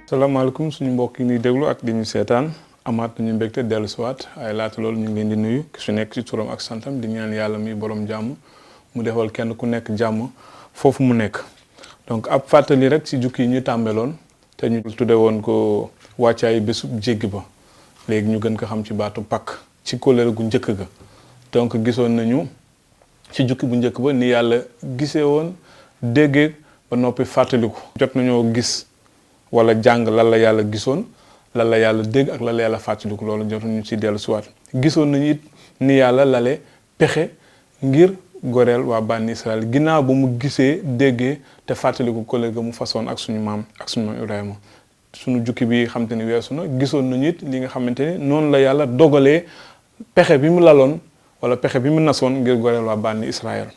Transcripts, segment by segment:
salaamaaleykum suñu mbokk yi ñuy déglu ak di ñu seetaan amaat nañu mbégte dellu siwaat ay laata loolu ñu ngi leen di nuyu ki su nekk ci turam ak santam di ñaan yàlla mi borom jàmm mu defal kenn ku nekk jàmm foofu mu nekk. donc ab fàttali rek ci jukki yi ñu tàmbeloon te ñu tudde woon ko wàccaayu bésub jéggi ba léegi ñu gën ko xam ci baatu Pâques ci kóllëre gu njëkk ga. donc gisoon nañu ci jukki bu njëkk ba ni yàlla gisee woon déggee ba noppi fàttaliku jot nañoo gis wala jàng lan la yàlla gisoon lan la yàlla dégg ak lan la yàlla fàttaliku loolu jotuñu ci dellu siwaat gisoon nañu it ni yàlla lale pexe ngir goreel waa bànni Israël ginnaaw ba mu gisee déggee te fàttaliku kóllëre ga mu façon ak suñu maam Ibrahima. suñu jukki bi xam te ni weesu na gisoon nañu it li nga xamante ni noonu la yàlla dogalee pexe bi mu laloon wala pexe bi mu nasoon ngir goreel waa bànni Israël.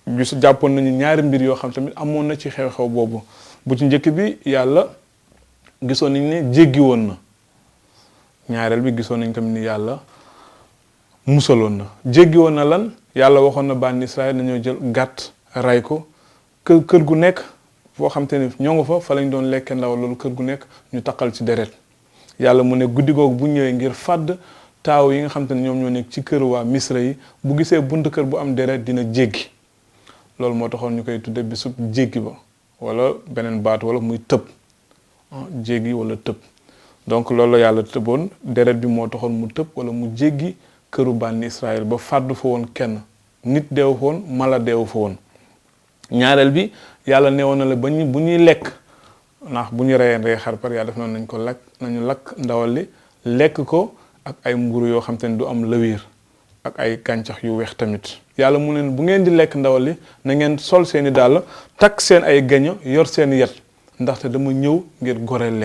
gis jàppoon nañu ñaari mbir yoo xam tamit amoon na ci xew-xew boobu bu ci njëkk bi yàlla gisoon nañ ne jéggi woon na ñaareel bi gisoon nañ tamit ni yàlla musaloon na jéggi woon na lan yàlla waxoon na bànni Israël nañoo jël gàtt ray ko kër gu nekk foo xam te ni ñoo nga fa lañ doon lekkee ndaw loolu kër gu nekk ñu taqal ci deret yàlla mu ne guddi googu bu ñëwee ngir fàdd taaw yi nga xam te ne ñoom ñoo nekk ci kër waa Misra yi bu gisee bunt kër bu am deret dina jéggi loolu moo taxoon ñu koy tudde bisub jéggi ba wala beneen baatu wala muy tëb jéggi wala tëb donc loolu la yàlla tëboon deret bi moo taxoon mu tëb wala mu jéggi këru bànni Israël ba fàddu fa woon kenn nit deewu fa woon mala deewu fa woon ñaareel bi yàlla neewoon na la ba bu ñuy lekk ndax bu ñu reyee xar par yàlla def noonu nañ ko lakk nañu lakk ndawal li lekk ko ak ay mburu yoo xam te ne du am lëwiir ak ay gàncax yu weex tamit yàlla mu leen bu ngeen di lekk ndawal li na ngeen sol seeni dàll takk seen ay gaño yor seeni yet ndaxte dama ñëw ngir goreel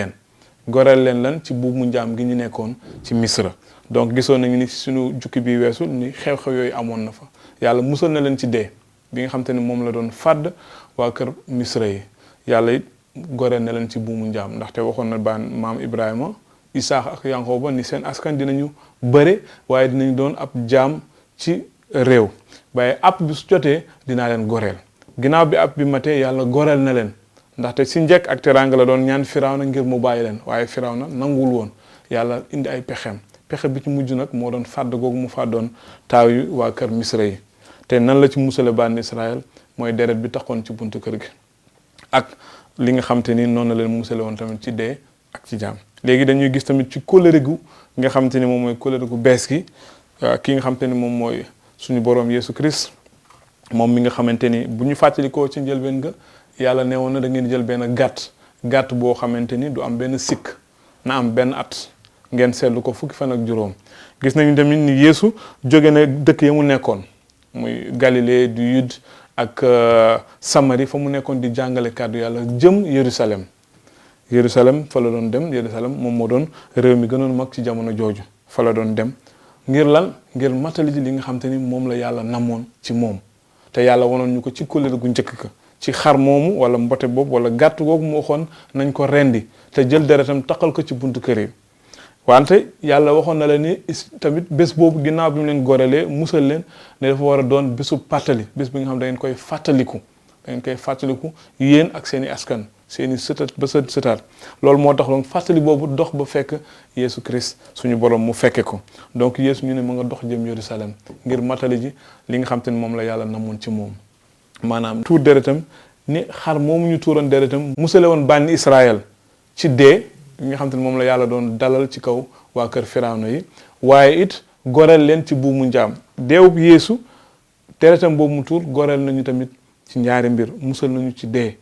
leen lan ci buumu njaam gi ñu nekkoon ci Misra. donc gisoon nañu ni suñu jukki bi weesu ni xew-xew yooyu amoon na fa yàlla musal na leen ci dee bi nga xam te ne moom la doon fàdd waa kër Misra yi yàlla it goreel na leen ci buumu njaam ndaxte waxoon na maam Ibrahima Isaax ak Yanqooba ni seen askan dinañu bëre waaye dinañ doon ab jaam ci réew waaye app bi su jotee dinaa leen goreel ginnaaw bi app bi matee yàlla goreel na leen ndaxte si njëkk ak teraanga la doon ñaan Firawna ngir mu bàyyi leen waaye Firawna nanguwul woon yàlla indi ay pexe bi ci mujj nag moo doon fàdd googu mu fàddoon taaw yi waa kër Misra yi te nan la ci musale bànni Israël mooy deret bi taxoon ci buntu kër gi ak li nga xam te ni noonu la leen musale woon tamit ci dee ak ci jaam. léegi dañuy gis tamit ci kóllëre gu nga xam te ni moom mooy kóllëre gu bees gi ki nga xam te ni moom mooy suñu boroom Yeesu Christ moom mi nga xamante ni bu ñu fàttalikoo ci njëlbeen nga yàlla ne woon na da ngeen jël benn gàtt boo xamante ni du am benn sikk na am benn at ngeen seetlu ko fukki fan ak juróom. gis nañu tamit ni Yeesu jóge na dëkk ya mu nekkoon muy Galilée du Yude ak Samari fa mu nekkoon di jàngale kàddu yàlla jëm Yerusalem fa la doon dem Yerusalem moom moo doon réew mi gënoon mag ci jamono jooju fa la doon dem ngir lan ngir matali ji li nga xam te ni moom la yàlla namoon ci moom te yàlla wanoon ñu ko ci kóllëre gu njëkk ka ci xar moomu wala mbote boobu wala gàtt googu mu waxoon nañ ko rendi te jël deretam taqal ko ci buntu kër yi wante yàlla waxoon na la ni tamit bés boobu ginnaaw bi mu leen gorelee musal leen ne dafa war a doon bésu pàttali bés bi nga xam da ngeen koy fàttaliku yéen ak seeni askan seeni sëtat ba sëtaat loolu moo tax donc fàttali boobu dox ba fekk Yeesu Christ suñu borom mu fekke ko donc Yeesu ñu ne mu nga dox jëm Yerusalem ngir matali ji li nga xam te ne moom la yàlla namoon ci moom maanaam tuur deretam ni xar moomu ñu tuuroon deretam musale woon bànni Israël ci dee li nga xam te ne moom la yàlla doon dalal ci kaw waa kër Firawna yi waaye it goreel leen ci buumu njaam deewub Yeesu deretam boobu mu tuur goreel nañu tamit ci ñaari mbir musal nañu ci dee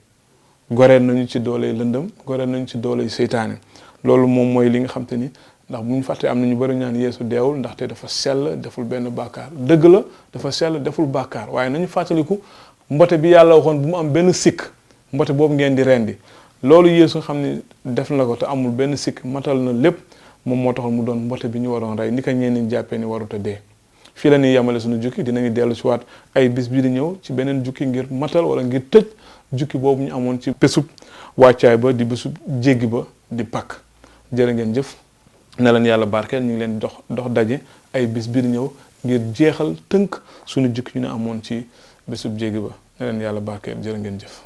goreel nañu ci dooley lëndëm goreel nañu ci dooley seytaane loolu moom mooy li nga xam te ni ndax bu ñu fàtte am na ñu bari ñaan Yeesu deewul ndaxte dafa sell deful benn bàkkaar dëgg la dafa sell deful bàkkaar waaye nañu fàttaliku mbote bi yàlla waxoon bu mu am benn sikk mbote boobu ngeen di rendi loolu Yeesu xam ne def na ko te amul benn sikk matal na lépp moom moo taxoon mu doon mbote bi ñu waroon rey ni ko ñenn ñi jàppee ni warut a dee fii la ñuy yemale suñu jukki dinañu dellu si waat ay bis bi di ñëw ci beneen jukki ngir matal wala ngir tëj jukki boobu ñu amoon ci bésub wàccaay ba di bésub jéggi ba di Pâques jërë ngeen jëf ne leen yàlla barkeel ñu ngi leen dox daje ay bis bi di ñëw ngir jeexal tënk suñu jukki ñu ne amoon ci bésub jéggi ba ne leen yàlla barkeel jërë ngeen jëf